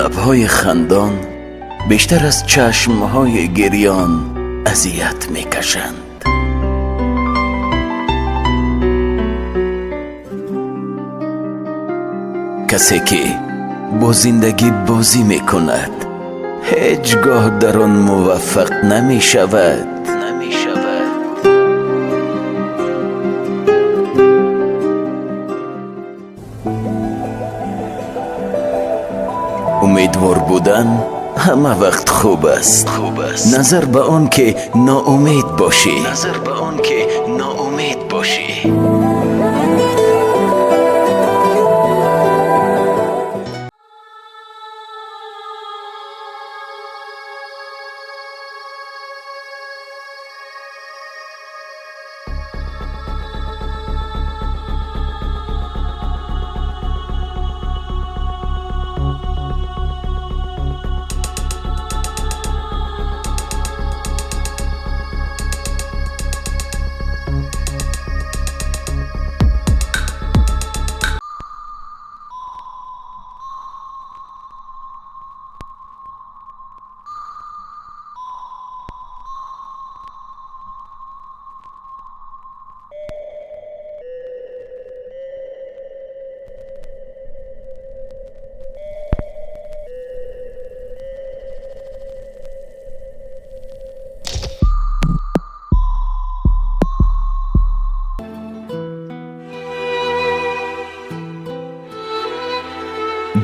Лабҳои хандон бештар аз чашмҳои гирён азият мекашанд. Касе ки бо зиндагӣ бозӣ мекунад, ҳеҷ гоҳ дар он муваффақ намешавад. Умедвор будан ҳама вақт хуб аст, назар ба он ки ноумед бошӣ.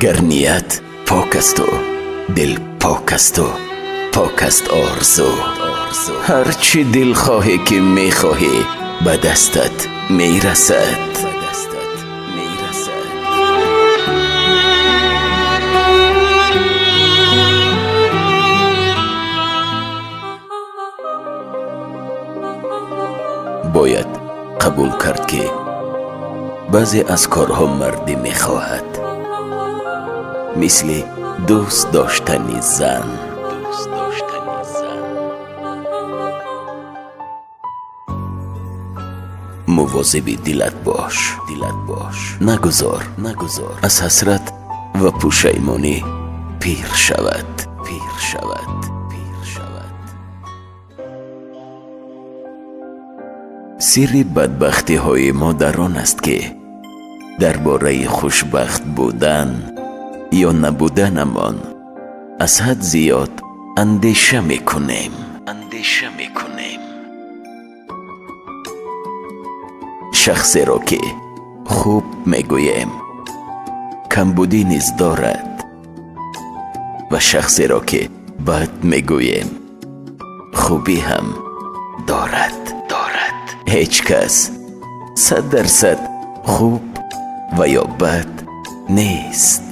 Гар ният пок асту дил пок асту пок аст орзу, ҳарчи дилхоҳе ки мехоҳӣ, ба дастат мерасад. Бояд қабул кард, ки баъзе аз корҳо мардӣ мехоҳад, мисли дӯст доштани зан. Мувозиби дилат бош, нагузор аз ҳасрат ва пушаймонӣ пир шавад. Сирри бадбахтиҳои мо дар он аст, ки дар бораи хушбахт будан ё набуданамон аз ҳад зиёд андеша мекунем. Шахсеро ки хуб мегӯем, камбудӣ низ дорад, ва шахсеро ки бад мегӯем, хубӣ ҳам дорад. Ҳеҷ кас 100% хуб ва ё бад нест.